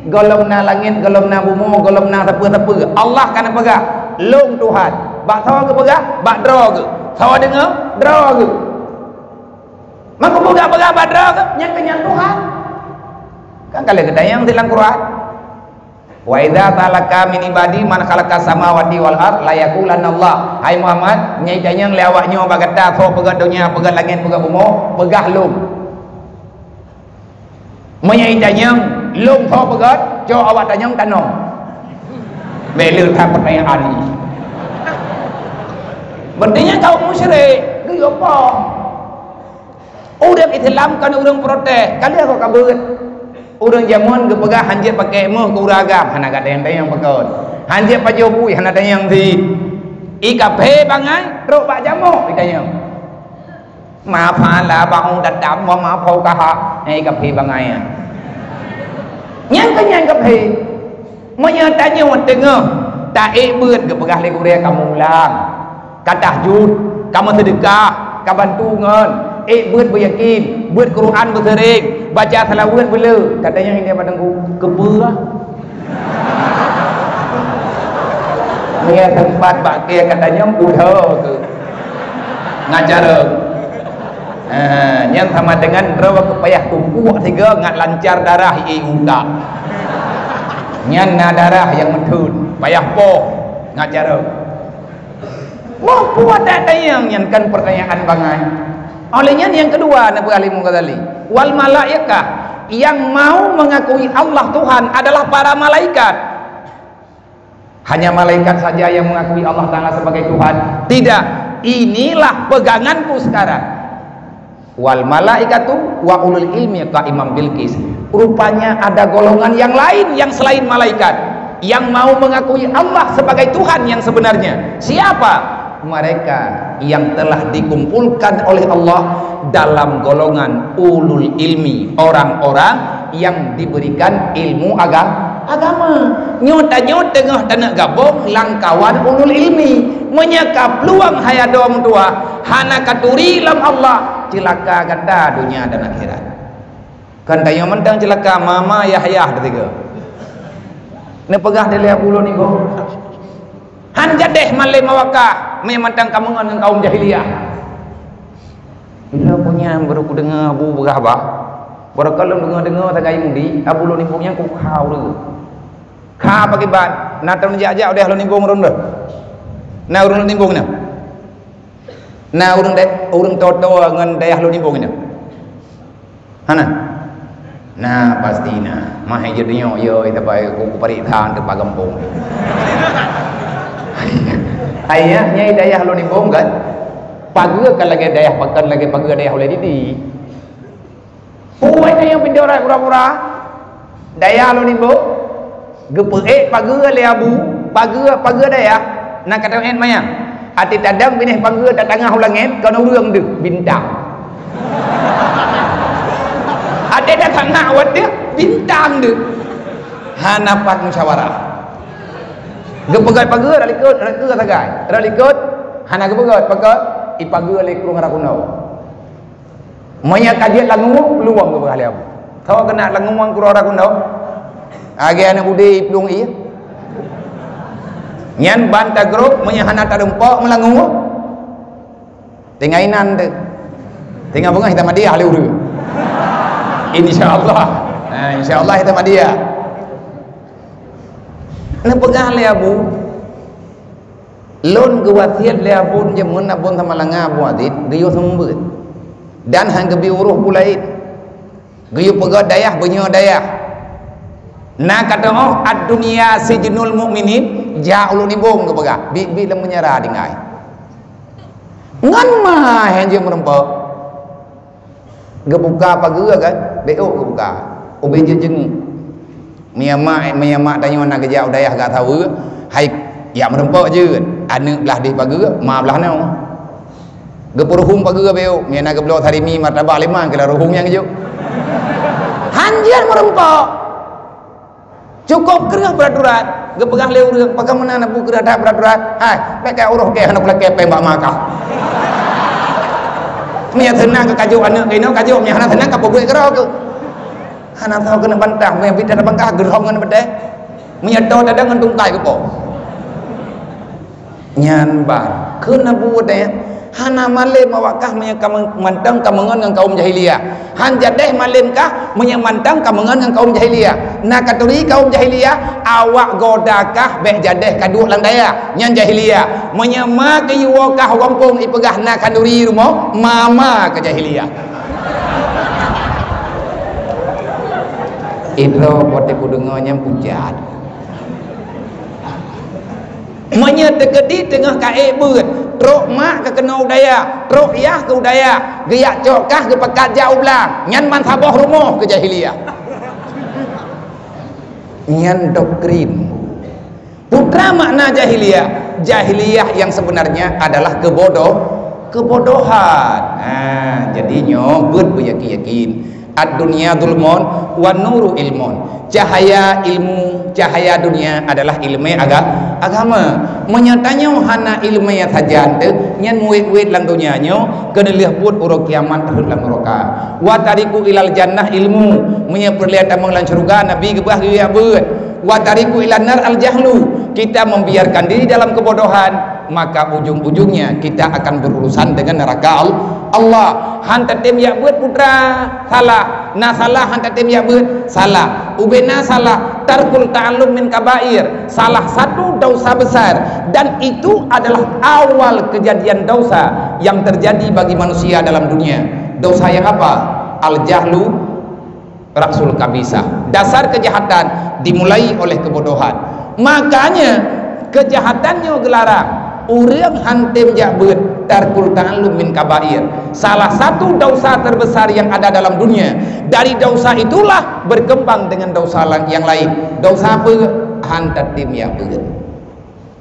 Gohlom na langét, gohlom na bumoe, gohlom na sapeue-sapeue." Allah ka neupeugah, "Lôn Tuhan." Bak soe geupeugah? Bak droe geuh. Soe deungoe? Droe geuh. Maka peugah-peugah bak droe geuh, nyan keuh nyan Tuhan. Kan ka lheueh geutanyong silang Quran. "Wa idza sa'alaka min ibadi man khalaqas samawati wal ard la yaqulanna Allah." Hai Muhammad, meunyo jitanyong lé awak nyoe bak gata, soe peugöt donya, peugöt langét, peugöt bumoe, peugah lôn. Meunyo jitanyong lôn soe peugöt, cok awak tanyong tanoh. Bèk le that peutanyaan nyoe. Berarti nyan kaum musyrik, geuyue po. Ureueng Islam kon ureueng protes, ka lheueh kok ka beuet. Ureueng jameun geupeugah hanjeuet pakék méuh keu ureueng agam, hana ka tanyong-tanyong pakon. Hanjeuet pajoh bui, hana tanyong cit. Ie kaphé bangai, trok bak jamok jitanyong. Ma fa'ala ba'udatam wa ma fauqaha. Eh, ie kaphé bangai nyan. Nyan keuh nyan kaphé. Meunyoe tanyoe teungoh taék beuet geupeugah lé gurèe kamoe ulang. Ka tahajud, ka meuseudeukah, ka bantu ngon, ék beuet beuyakin, beuet Quran beuseuréng, baca salaweuet beuleu, ka tanyong indéh bak teungku, keupeue? Meunyo teumpat bak kèe ka tanyong, udah keuh. Ngajareueng. Ha, nyan sama dengan droe keu payah tumpuk sigoe ngat lancar darah ie utak. Nyan na darah nyang meutheun, payah poh, ngajareueng. Muphom that tanyong nyan kan pertanyaan bangai. Oleh nyan nyang keudua neupeugah lé Imam Ghazali, wal malaikah, yang mau mengakui Allah Tuhan adalah para malaikat. Hanya malaikat saja yang mengakui Allah Taala sebagai Tuhan. Tidak, inilah peganganku sekarang. Wal malaikatu wa ulul ilmi qaiman bil qis. Rupanya ada golongan yang lain yang selain malaikat yang mau mengakui Allah sebagai Tuhan yang sebenarnya. Siapa? Mereka yang telah dikumpulkan oleh Allah dalam golongan ulul ilmi, orang-orang yang diberikan ilmu aga-, agama. Nyoe tanyoe teungoh taneuk gabong lam kawan ulul ilmi. Meunyoe ka plueng hai adoe meutuah, hana ka turi lom Allah, ceulaka gata donya dan akhirat. Kan tanyoe mantong ceulaka, mama yah-yah teuga. Neupeugah dilèe Abu Lôn Iboh. Han jadeh malém awakah, mé mantong kameungon ngon kaum jahiliyah. Bila punya baru kudeungoe Abu beurah bah. Baru ka lôn deungoe-deungoe sagai Yahudi, Abu Lôn Iboh nyan kukha ureueng. Kha pakiban, na teuh jak-jak udeh Lôn Iboh ureueng deh. Na ureueng Lôn Iboh na. Na ureueng de-, ureueng toe-toe ngon dayah Lôn Iboh na. Hana? Na, pasti na. Mah hai jeuet nyoe, yo, ita pai ku, ku parit than teuh pa gampông. Ayah nyai dayah Lôn Iboh kan? Pageue kan lagèe dayah, kan lagèe pageue dayah ulèe Didi. Puih nyang pintoe rot pura-pura. Dayah Lôn Iboh. Geupeuék pageue lé Abu, pageue, pageue dayah, na ka teuék manyang. Até tadong binéh pageue tatangah u langét, kon ureueng deuh, bintang. Até tatangah u ateueh, bintang deuh. Hana pat musyawarah. Geupeugöt pageue, rot likot, rot keue sagai. Rot likot, hana geupeugöt, pakon? Ipageue lé krueng Rakuno. Meunyo ka jeuet langue, peuluwang geupeugah lé Abu. Soe keuneuk langue krueng Rakuno? Lagèe aneuk beudé iplueng ie. Nyan ban tagrôp, meunyo hana tarumpok meulangue. Tinggai inan teuh. Tinggai beungoh ita madiah lé ureueng. Insya Allah. Ha, insya Allah ita madiah. Neupeugah lé Abu, Lôn geuwasiet lé Abu Jameun, Abu Samalanga, Abu Aziz, geuyue seumeubeuet. Dan han geubri uroe peue laén. Geuyue peugöt dayah, beunyoe dayah. Na ka teu'oh, "Ad-dunya sijnul mu'minin", jak u Lôn Iboh geupeugah, biet-biet lam peunjara tinggai. Ngon ma han jeuet meurumpok. Geubuka pageue kan, beuôk geubuka. Ubé jeuet jeungeuk. Meunyo mak, meunyo mak tanyoe na geujak u dayah gak saweue, hai, jak meurumpok jeuet. Aneuk blah deh pageue, ma blah noe. Geupeuruhueng pageue beu, meunyo na geubloe sarimi martabak lima keu ruhueng nyang jok. Hanjeuet meureumpok. Cukôp kreueh beuraturan. Geupeugah lé ureueng, "Pakon meunan na bu kreueh that beuraturan? Hai, bèk kajok uroe kèe hana kulakèe pèng bak ma kah." Meunyo seunang ka kajok aneuk keunoe, kajok, meunyo hana seunang ka peubuet keudroe keuh. Hana soe keuneuk bantah, meunyo bit tabantah geurhom ngon batèe. Meunyo toe tadong ngon tungkai geupo. Nyan ban, kheun Abu Ubaid, hana malem awak kah meunyo ka mantong ka meungon ngon kaum jahiliyah. Han jadeh malem kah meunyo mantong ka meungon ngon kaum jahiliyah. Na katuri kaum jahiliyah, awak goda kah bèk jadeh ka duek lam dayah. Nyan jahiliyah. Meunyo ma geuyue woe kah u gampông ipeugah na kanduri rumoh, ma-ma keuh jahiliyah. Idroe po teupeue deungoe nyan pucat. Meunyoe teukeudi teungoh ka ék beuet, trok mak keuh keunoe u dayah, trok yah keuh u dayah, geujak cok kah geupakat jak u blang, nyan ban saboh rumoh keuh jahiliyah. Nyan doktrin. Peue makna jahiliyah? Jahiliyah yang sebenarnya adalah kebodoh-, kebodohan. Ha, jadi nyoe beuet beuyakin-yakin. Ad-dunya zulmun wan nuru ilmun. Cahaya ilmu, cahaya dunia adalah ileumèe aga-, agama. Meunyo tanyoe hana ileumèe sajan teuh, nyan muet-muet lam dunia nyoe, keuneulheueh buet uroe kiamat rhot lam nuraka. Wa tariqu ilal jannah ilmu. Meunyo peureulèe tamong lam syeuruga, Nabi geubah geuyue beuet. Wa tariqu ilan nar al-jahlu. Kita membiarkan diri dalam kebodohan, maka ujung-ujungnya kita akan berurusan dengan neraka Al-, Allah. Han tatem jak beuet putra, salah. Na salah han tatem jak beuet, salah. Ubena salah, tarkul ta'allum min kabair. Salah satu dosa besar dan itu adalah awal kejadian dosa yang terjadi bagi manusia dalam dunia. Dosa yang apa? Al-jahlu rasul kabisah. Dasar kejahatan dimulai oleh kebodohan. Makanya kejahatan nyoe geularang. Ureueng han tem jak beuet, tarkul ta'allum min kabair. Salah satu dosa terbesar yang ada dalam dunia. Dari dosa itulah berkembang dengan dosa la-, yang lain. Dosa apa? Han tatem jak beuet.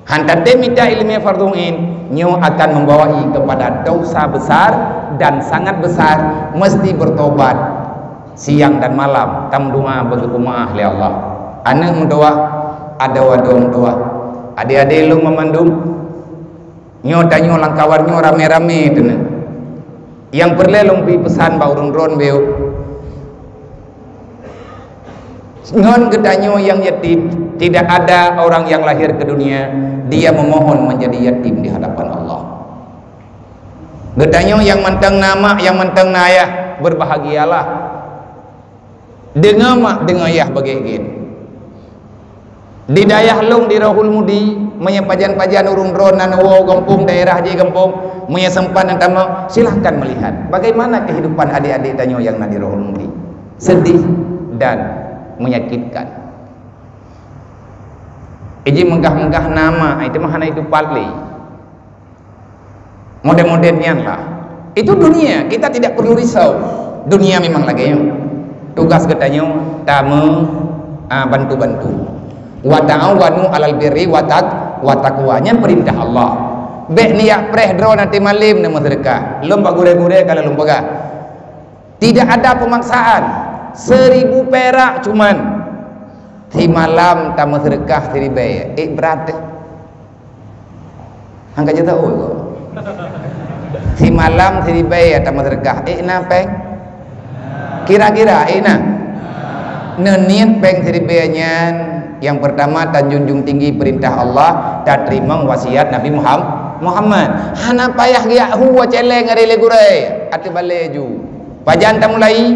Han tatem mita ileumèe fardhu ain, nyoe akan membawai kepada dosa besar dan sangat besar, mesti bertobat siang dan malam, tameudoa beugeupeumaáh lé Allah. Aneuk meudoa, adoe-adoe meudoa. Adé-adé lôn meumandum, nyoe tanyoe lam kawan nyoe ramé-ramé teuneuh. Nyang peureulèe lôn bri peusan bak ureueng droen beu. Ngon geutanyoe nyang yatim, tidak ada orang yang lahir ke dunia, dia memohon menjadi yatim di hadapan Allah. Geutanyoe nyang mantong na mak, nyang mantong na ayah, berbahagialah. Deungoe mak, deungoe yah beugét-gét. Di dayah lôn di Rohul Mudi, meunyoe pajan-pajan ureueng droen na neuwoe gampông daerah jih gampông, meunyoe sempat na tamong, silahkan melihat bagaimana kehidupan adik-adik tanyoe nyang na di Rohul Mudi. Sedih dan menyakitkan. Iji meugah-meugah na mak, itu mah hana itu pat lé. Model-model nyan lah. Itu dunia, kita tidak perlu risau. Dunia memang lagèe nyoe. Tugas geutanyoe tameu, ah, bantu-bantu. Wa ta'awanu 'alal birri wa taq-, wa taqwa. Nyan peurintah Allah. Bèk neujak preh droe nanti malem neumeuseudeukah. Lôn bak gurèe-gurèe ka lôn peugah. Tidak ada pemaksaan. Seribu perak cuman. Simalam tameuseudeukah siribèe, ék brat teuh. Han ka jeuet tahu ko. Simalam siribèe tameuseudeukah, ék na péng? Kira-kira ék na? Neuniet péng siribèe nyan, yang pertama tanjunjung tinggi perintah Allah, tateurimong wasiat Nabi Muham-, Muhammad. Hana payah geujak hu cèlèng ari lé gurèe, ateueh balèe ju. Pajan tamulai?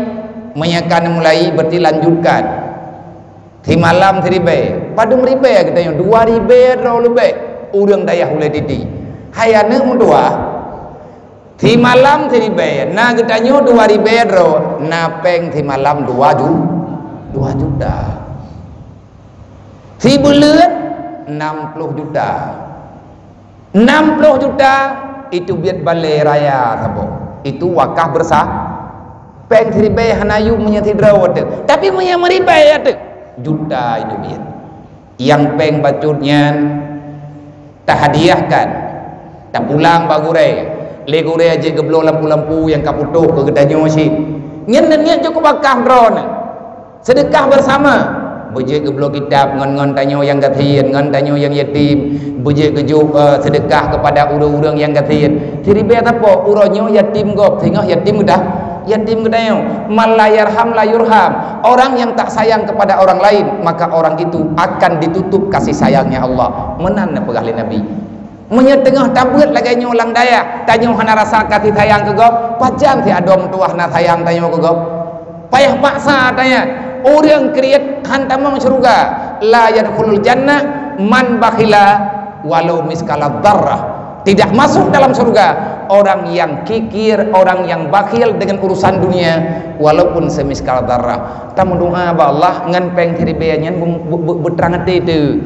Meunyoe ka neumulai, berarti lanjutkan. Simalam siribèe, padum ribèe geutanyoe, dua ribèe droe leubeh ureueng dayah ulèe Titi. Hai aneuk meutuah, simalam siribèe, na geutanyoe dua ribèe droe, na péng simalam dua ju-, dua juta. Sibuleuen nam ploh juta. Nam ploh juta, itu biet balèe raya saboh. Itu wakaf beursa-, péng siribèe hana yum meunyoe sidroe teuh. Tapi meunyoe meuribèe teuh, juta itu biet. Nyang péng bacut nyan tahadiahkan, tapulang bak gurèe. Lé gurée jeuet geubloe lampu-lampu nyang ka putôh keu geutanyoe cit. Nyan neuniet jeuet keu bakat droeneuh. Seudeukah beusama. Beujeuet geubloe kitab ngon-ngon tanyoe nyang gasien, ngon tanyoe nyang yatim. Beujeuet geujok, eh, seudeukah keupada ureuëng-ureuëng nyang gasien. Siribée sapeue, uroe nyoe yatim gob, singoh yatim geuda-, yatim geutanyoe. Man la yarham la yurham. Orang yang tak sayang kepada orang lain, maka orang itu akan ditutup kasih sayangnya Allah. Meunan neupeugah lé Nabi. Meunyoe teungoh tabeuet lagée nyoe lam dayah, tanyoe hana rasa kasih sayang keu gob, pajan si adoe meutuwah na sayang tanyoe keu gob? Payah paksa tanyoe, ureuëng kriet han tamong syeuruga, la yadkhulul jannah man bakhila walau miskala dzarrah. Tidak masuk dalam surga orang yang kikir, orang yang bakhil dengan urusan dunia, walaupun semiskal dzarrah. Tameudoa bak Allah ngon péng siribée nyan bu-, bu-, bu-, beutrang até teuh.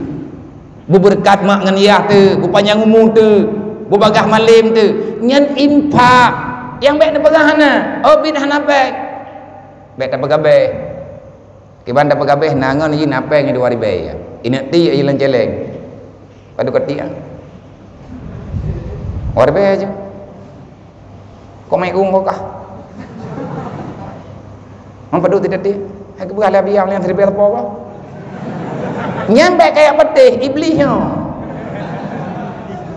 Beubeureukat mak ngon yah teuh, beupanyang umu teuh, beubagaih malem teuh. Nyan infak. Nyang bék neupeugah hana, oh, biet hana bék. Bék tapeugabeh. Kiban tapeugabeh na ngon jih na péng dua ribée ya. Ineuk tiek jih lam céléng. Padub ka tiek. Dua ribée aja. Kok mai gung kok kah? Mang padub tidak tiek. Hai keubah lah biang liang siribée leupah bah. Nyan bék kayak peutih iblih nyoe.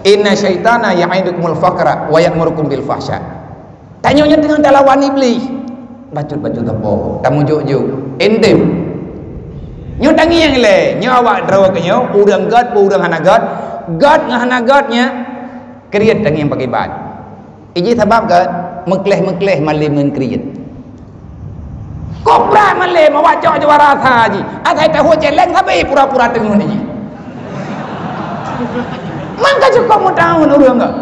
Inna syaitana ya'idukumul faqra wa ya'murukum bil fahsya. Tanyoe nyoe teungoh talawan iblih. Bacut-bacut gapo? Tamujok-jok. Entem. Nyoe tangieng lé, nyoe awak droe keu nyoe, ureuëng gét, ureuëng hana gét. Gét ngon hana gét nyan, kriet tangieng pakriban. Iji sabab gét, meukleh-meukleh malem ngon kriet. Kok brat malem awak cok juara sa jih. Asai tahu céléng sabe pura-pura teungoh jih. Mangka cukop meutahun ureuëng gét.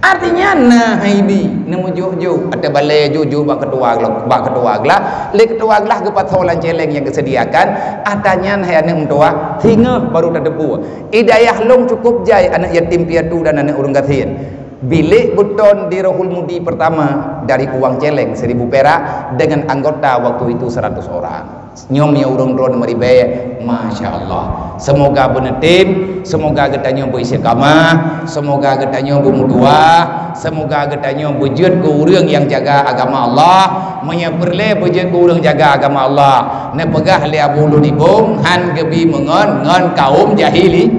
Artinya, na hai bi, neumujok-jok, ata balée jok-jok bak ketua glah, bak ketua glah, lé ketua glah geupasoe lam céléng nyang geuseudiakan, ata nyan hai aneuëk meutuwah, singoh baru tateupeue. Di dayah lôn cukup jai aneuëk yatim piatu dan aneuëk ureuëng gasien. Bilék beuton di Rohul Mudi pertama dari uang céléng seribu perak dengan anggota waktu itu seratus orang. Nyoe meunyoe ureuëng droeneuh meuribée, masya Allah. Semoga beuneutem, semoga geutanyoe beuistiqamah, semoga geutanyoe beumeutuwah, semoga geutanyoe beujeuet keu ureuëng nyang jaga agama Allah. Meunyoe peureulée beujeuet keu ureuëng jaga agama Allah, neupeugah lé Abu Lunibong han geubi meungon ngon kaum jahili.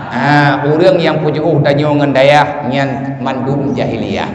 Ha, ureuëng nyang peujiôh tanyoe ngon dayah nyan mandum jahiliyah.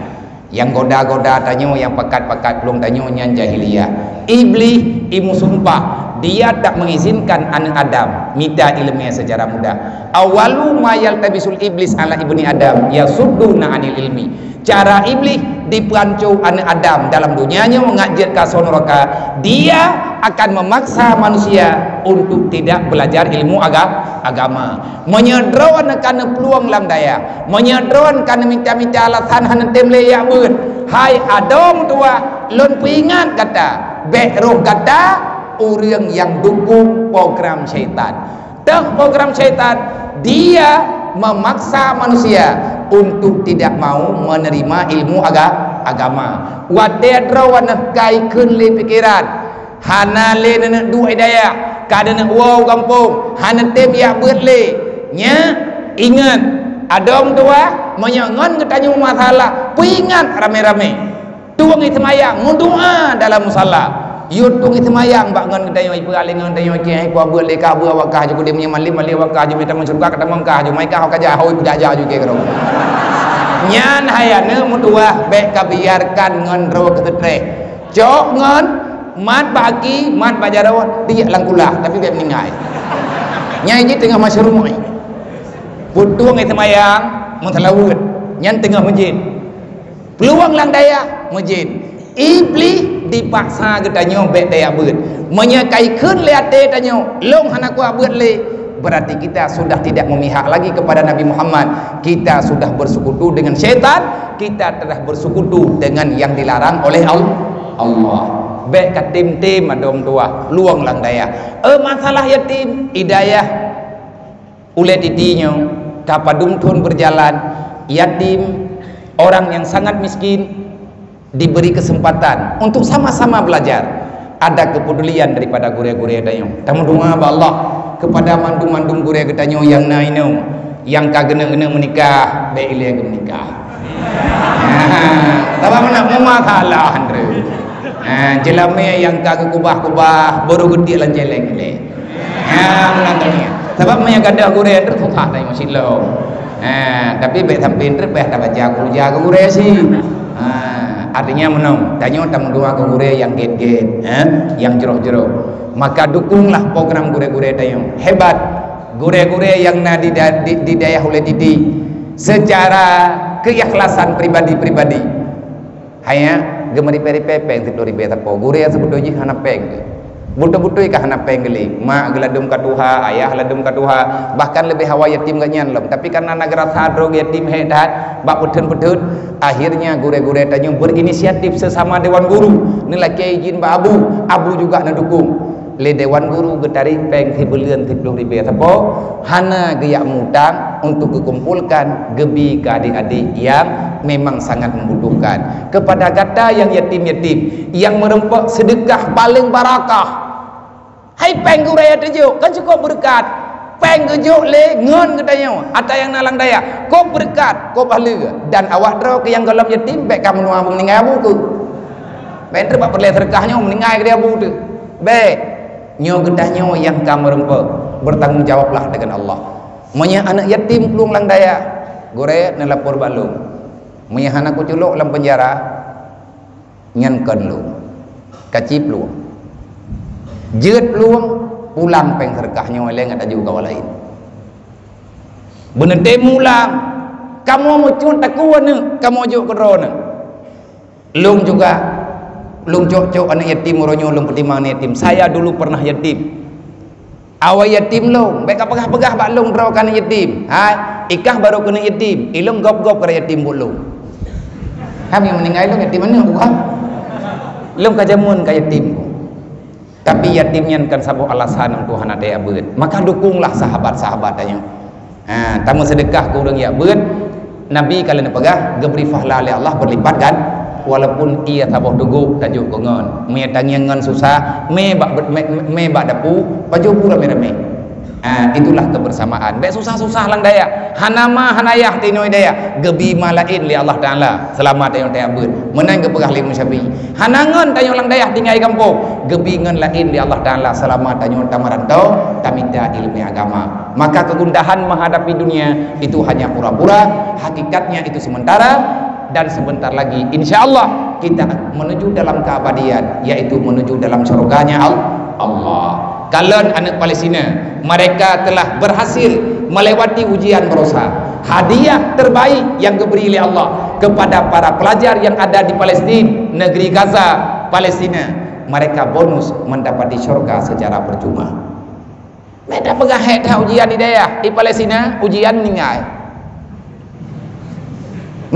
Nyang goda-goda tanyoe, nyang pakat-pakat plueng tanyoe nyan jahiliyah. Iblih, i meusumpah, dia tak mengizinkan aneuëk Adam mita iéleumé secara mudah. Awalu ma yaltabisul iblis ala ibni Adam yasudduna anil ilmi. Cara iblih dipeuanco aneuëk Adam dalam dunia nyoe ngat jeuet ka asoe nuraka, dia akan memaksa manusia untuk tidak belajar ilmu aga-, agama. Meunyoe droeneuh ka neuplueng lam dayah, meunyoe droeneuh ka neumita-mita alasan hana tem lé jak beuet, hai adoe meutuwah, lôn peuingat gata, bék roh gata ureuëng nyang dukung program syaitan. Teuh program syaitan, dia memaksa manusia untuk tidak mau menerima ilmu aga-, agama. Watée droeneuh ka ikheun lé pikeran, hana lé neuneuk duek dayah, ka neuneuk woe u gampông, hana tem jak beuet lé. Nyan, ingat, adoe meutuwah, meunyoe ngon geutanyoe masalah, peuingat ramé-ramé. Tueng seumayang, meudoa dalam musala. Yue tueng seumayang bak ngon geutanyoe, ipeualèh ngon geutanyoe, ceh, ipeubuet lé ka beuet awak kah ju kudém nyoe malém, malém awak kah ju mita masuk ka tamong kah ju mai kah ka jah, hôi peujak-jak ju keu droe. Nyan hai aneuëk meutuwah, bék ka biarkan ngon droe keu seutreh. Cok ngon mat bak aki, mat bak jaroe, tiek lam kulah, tapi bék meuninggai. Nyang jih teungoh masyruq. Peutueng seumayang, meuseulaweuet, nyan teungoh meujén. Peuluwang lam dayah, meujén. Iblih dipaksa geutanyoe bék dayah beuet. Meunyoe ka ikheun lé até tanyoe, lôn hana kuat beuet lé, berarti kita sudah tidak memihak lagi kepada Nabi Muhammad. Kita sudah bersekutu dengan syaitan, kita telah bersekutu dengan yang dilarang oleh Al-, Allah. Bék ka tem-tem adoe meutuwah, lueng lam dayah. Eh, masalah yatim, i dayah ulée titi nyoe, ka padum thon berjalan, yatim, orang yang sangat miskin, diberi kesempatan untuk sama-sama belajar. Ada kepedulian daripada gurée-gurée tanyoe. Tameudoa bak Allah kepada mandum-mandum gurée geutanyoe nyang na inoe. Nyang ka geuneuk-geuneuk meunikah, bèk ilèe geumeunikah. Ha, sabab meunan, meumasalah, Andre. Ha, jeulamèe nyang ka geukubah-kubah, baru geutiek lam cèlèng ilèe. Ha, meunan tanyoe. Sabab meunyo gadôh gurèe, Andre, susah tanyoe silom. Ha, tapi bèk sampai, Andre, payah tabaca kuruja keu gurèe cit. Ha, artinya meunan, tanyoe tameudoa keu gurèe nyang gèt-gèt, ha, nyang jroh-jroh. Maka dukunglah program gurèe-gurèe tanyoe. Hebat. Gurèe-gurèe nyang na di da-, di, di dayah ulèe didik, seucara keuikhlasan pribadi-pribadi, hanya geumeuribèe-ribèe pèng siplôh ribèe sapo. Gurèe nyang seubeutôi jih hana pèng geuh. Beutôi-beutôi ka hana pèng geuh lé. Mak geuladôm ka tuha, ayah ladôm ka tuha, bahkan leubeh awai yatim geuh nyan lom. Tapi karena na geurasa droe yatim hék that bak peutheun-peutheun, akhirnya gurèe-gurèe tanyoe berinisiatif sesama dewan guru, neulakèe izin bak abu, abu juga neudukung. Lé dewan guru geutarék pèng sibuleuen siplôh ribèe sapo, hana geujak mutang, untuk geukumpolkan geubi keu adék-adék nyang memang sangat membutuhkan. Keupada gata nyang yatim-yatim, nyang meureumpok seudeukah paleng barakah, hai pèng gurèe teujok, kan cukôp beureukat. Pèng geujok lé ngon geutanyoe, ata nyang na lam dayah, kôp beureukat, kôp pahala. Dan awak droe keu nyang gohlom yatim, bèk kamoe nyoe meuninggai abu keuh. Bèk teubak peureulèe seudeukah nyoe meuninggai keu abu teuh. Bèk. Nyoe geutanyoe nyang ka meureumpok, bertanggung jawablah deungon Allah. Meunyoe aneuk yatim plueng lam dayah, gurèe neulapor bak lôn. Meunyoe hana kuculok lam peunjara, nyan kon lôn. Kaci plueng. Jeuet plueng, pulang pèng seudeukah nyoe lé ngon aju kawan laén. Beuneutem mulang, kamoe meucut takue aneuk, kamoe jok keu droeneuh. Lôn juga, lôn cok-cok aneuk yatim uroe nyoe lôn peutimang aneuk yatim. Saya dulu pernah yatim. Awai yatim lôn, bèk kapeugah-peugah bak lôn droe keu aneuk yatim. Hai, ikah barô keuneuk yatim, ilôn gob-gob keu yatim buet lôn. Kami meuninggai lôn yatim aneuk bukan? Lôn ka jameun ka yatim. Tapi yatim nyan kan saboh alasan untuk hana tajak beuet. Maka dukunglah sahabat-sahabat tanyoe. Ha, tameuseudeukah keu ureueng jak beuet, Nabi ka lheueh neupeugah, geubri pahala lé Allah berlipat gan, walaupun ie saboh teugôk tajok keu ngon. Mé tangieng ngon susah, mé bak, mé, mé bak dapu, pajoh bu ramé-ramé. Ha, itulah kebersamaan. Bèk susah-susah lam dayah. Hana ma, hana yah tinoe dayah. Geubi ma laén lé Allah Taala. Seulamat tanyoe tajak beuet. Meunan geupeugah lé Imam Syafi'i. Hana ngon tanyoe lam dayah tinggai gampông. Geubi ngon laén lé Allah Taala seulamat tanyoe tameurantau, tamita ileumèe agama. Maka kegundahan menghadapi dunia itu hanya pura-pura, hakikatnya itu sementara, dan sebentar lagi, insya Allah, kita menuju dalam keabadian, yaitu menuju dalam syurganya Al-, Allah. Kalon aneuk Palestina, mereka telah berhasil melewati ujian berusaha. Hadiah terbaik yang diberi oleh Allah kepada para pelajar yang ada di Palestina, negeri Gaza, Palestina, mereka bonus mendapati syurga secara percuma. Beda peugah hek that ujian di dayah, di Palestina, ujian meuninggai.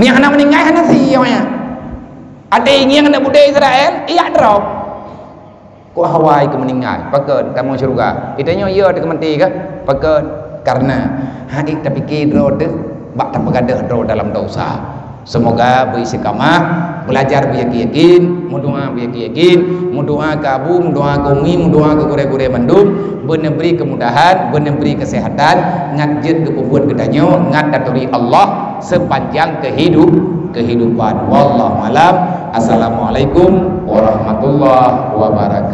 Nyang hana meuninggai hana si nyan. Até ingieng aneuk budé Israel, ijak droe. Kok awai keu meuninggai, pakon kamoe syeuruga. Geutanyoe yo teuka maté kah? Pakon? Karena hana tapike droe teuh bak tapeugadôh droe dalam dosa. Seumoga beuistiqamah, beulajar beuyakin-yakin, meudoa beuyakin-yakin, meudoa keu abu, meudoa keu umi, meudoa keu gurée-gurée mandum, beuneubri keumudahan, beuneubri keuseuhatan, ngat jeuet geupeubuet geutanyoe, ngat taturi Allah seupanjang keuhidup-, keuhidupan. Wallahu alam. Assalamualaikum warahmatullahi wabarakatuh.